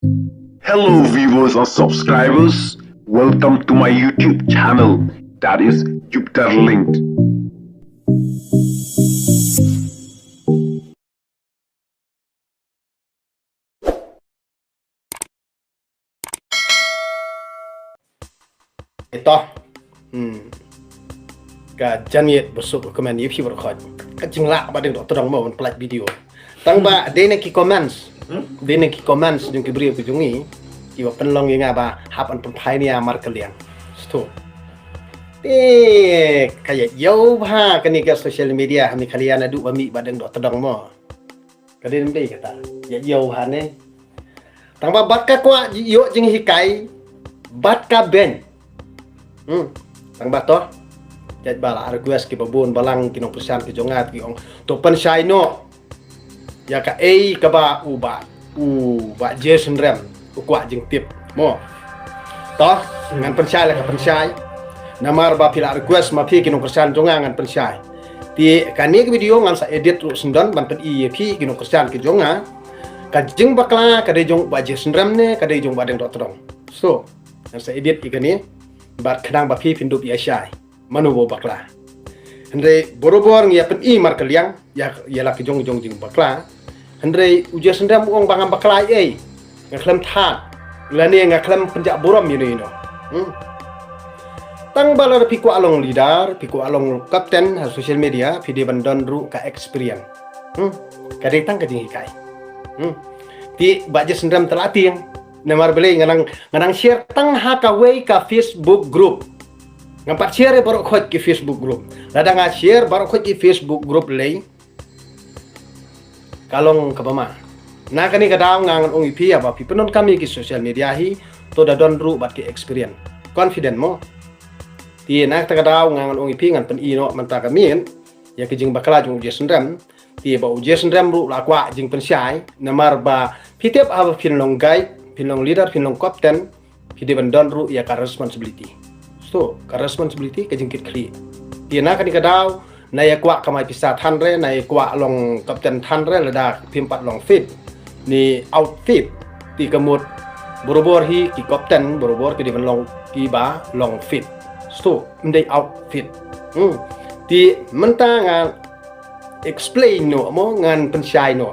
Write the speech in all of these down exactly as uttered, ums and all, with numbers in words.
Hello viewers and subscribers, welcome to my YouTube channel, that is Jupiter Linked. Ito. Hmm. Ka janmiet ba suk comment ïa phi baroh khoit. Ka jinglah ba dang doh tdong mo ban pynlait video. Tang ba dei na ki comments. Dei na ki comments jong ki briew ki jong ngi. Ki ba pynlong ïa nga ba hap ban pynphai nia markylliang. Sto. Te ka ïa ïoh bha kane ka social media ha Meghalaya naduh ba mih ba dang doh tdong mo. Ka dei dei kata. Ïa ïoh bha ne. Tang ba bad ka kwah ïoh jinghikai bad ka beiñ. Hmm. Tang ba to. Jait ba la request ki ba bun balang ki nongkyrshan ki jong nga ki ong to pynshai noh ïa kaei kaba u ba u ba Jason Rem u kwah jingtip mo. To ngan pynshai la ka pynshai. Namar ba phi la request ma phi ki nongkyrshan jong nga ngan pynshai. Te kane ka video ngan sa edit ruh syndon ban pyni ïa phi ki nongkyrshan ki jong nga. Ka jingbakla ka dei jong ba Jason Rem ne ka dei jong ba dang doh tdong. So ngan sa edit ïa kane bad khnang ba phi phin dup ïa shai mano ba bakla. Hynrei barabor ngi ïa pyni markylliang ïa ïa la ki jong jong jingbakla. Hynrei u Jason Rem u ong ba ngam bakla ei. Nga khlem thad lane nga khlem pynjah burom ïa no ïa no. Hmm. Tang ba la phi kwah long leader, phi kwah long captain ha social media, phi dei ban don ruh ka experience. Hmm. Ka dei tang ka jinghikai. Hmm. Te ba Jason Rem tela tieng. Namar balei nga nang nga nang share tang ha kawei ka Facebook group. Ngam pat share baroh khoit ki Facebook group. Lada nga share baroh khoit ki Facebook group lei ka long kaba ma. Na kane ka daw nga ngan ong ïa phi haba phi pyndonkam ïa ki social media hi to da don ruh bad ki experience. Confident mo. Te na kata ka daw nga ngan ong ïa phi ngan pyni noh mynta ka miet ïa ki jingbakla jong u Jason Rem. Te ba u Jason Rem ruh la kwah jingpynshai namar ba phi tip haba phin long guide, phin long leader, phin long captain, phi dei ban don ruh ïa ka responsibility. So ka responsibility ka jingkit khlieh. Te na kane ka daw na ïa kwah kamai pisa than re, na ïa kwah long captain than re lada phim pat long fit ne outfit. Te ka mut barabor hi ki captain barabor ki dei ban long ki ba long fit. So ym dei outfit. Hmm. Te mynta nga explain noh mo ngan pynshai noh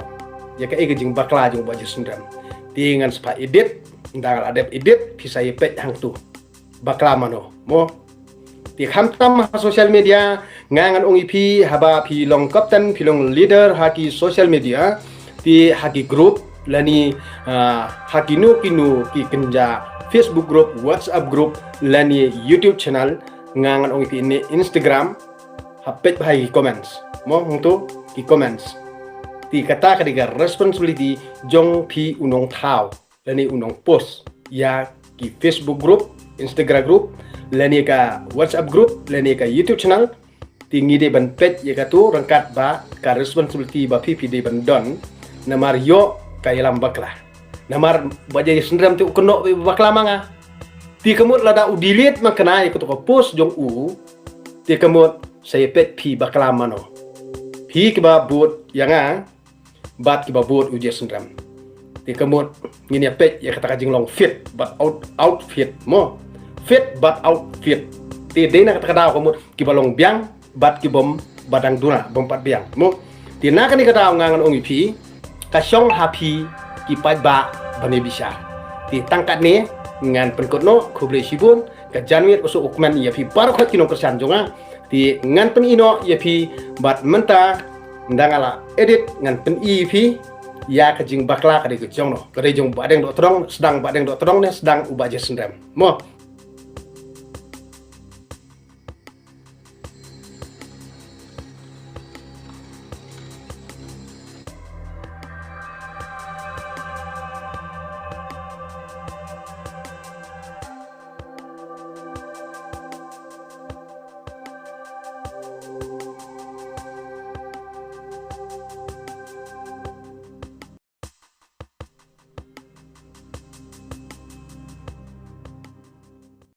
ïa kaei ka jingbakla jong ba Jason Rem. Te ngan sa pha edit, nda la dep edit phi sa ïa peit hangtu. Bakla mano mo. Te khamtam ha social media nga ngan ong ïa phi haba phi long captain phi long leader ha ki social media. Te ha ki group lane ah, ha kino kino ki kynja Facebook group, WhatsApp group lane YouTube channel nga ngan ong ïa phi ne Instagram. Ha peit bha ki comments mo hangtu ki comments. Te kata ka dei ka responsibility jong phi u nongthaw lane u nongpost ïa ki Facebook group, Instagram group lane ka WhatsApp group lane ka YouTube channel. Te ngi dei ban peit ïa katu ryngkat ba ka responsibility ba phi phi dei ban don. Namar ïoh ka ïalam bakla. Namar ba Jason Rem te u kynnoh ba bakla ma nga. Te ka mut lada u delete ma kane ïa katu ka post jong u. Te ka mut sa ïa peit phi bakla mano. Phi kiba bud ïa nga bad kiba bud u Jason Rem. Te ka mut ngin ïa peit ïa kata ka jinglong fit bad out outfit mo. Fit bad outfit. Te dei na kata ka daw ka mut kiba long biang bad ki bym ba dang duna bym pat biang mo. Te na kane ka daw nga ngan ong ïa phi ka shong ha phi ki paidbah ban ïa bishar. Te tang katne ngan pynkut noh, khublei shibun. Ka janmiet u suk u kmen ïa phi baroh khoit ki nongkyrshan jong nga. Te ngan pyni noh ïa phi bad mynta nda nga la edit ngan pyni ïa phi ïa ka jingbakla ka dei ka jong no ka dei jong Bahdeng Dohtdong sdang Bahdeng Dohtdong ne sdang u Bah Jason Rem mo.